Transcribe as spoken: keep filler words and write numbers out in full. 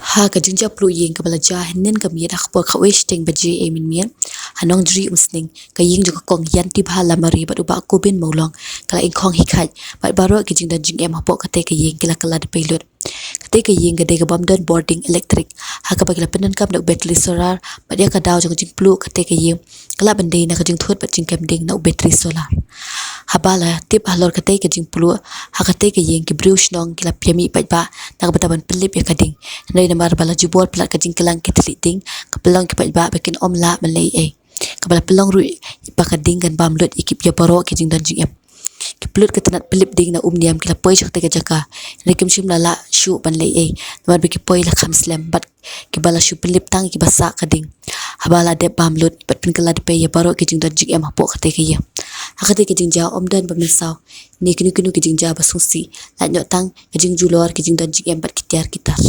Ha ka jingjia pluh ïing kaba la jia hynnin ka miet ha ka por khatwei shiteng baje mynmiet ha Nongjri Umsning, ka ïing jong ka Kong Ïantibha Lamare bad u Bah Kobin Mawlong ka la ingkhong hi khaid bad baroh ki jingdon jingem hapoh katei ka ïing ki la kylla da pei lut. Katei ka ïing ka dei ka bym don bording elektrik, ha kaba ki la pyndonkam da u battery solar bad ïa ka daw jong ka jingpluh katei ka ïing ka lah ban dei na ka jingthut bad jingkem ding na u battery solar. Haba la tip halor katei ka jingpluh ha katei ka ïing, ki briew shnong ki la ïamih paidbah na ka bynta ban pynlip ïa ka ding. Hynrei namar ba la jubor palat ka jingkyllon ki tylli ding, ka pynlong ki paidbah ba kin ym lah ban leh ei ei. Kaba la pynlong ruh ba ka ding kan bam lut ïa ki, ïa baroh ki jingdon jingem. Ki pynlut ka tnat pynlip ding na Umniam ki la poi sha katei ka jaka, hynrei kim shym la lah shuh ban leh ei ei namar ba ki poi la kham slem bad kiba la shu pynlip tang ïa kiba sah ka ding. Haba la dep bam lut bad pynkylla da pei ïa baroh ki jingdon jingem hapoh katei ka ïing. Ha katei ka jingjia ym don ba mynsaw ne kino kino ki jingjia ba sngewsih, lait noh tang ka jingjulor ki jingdon jingem bad ki tiar ki tar.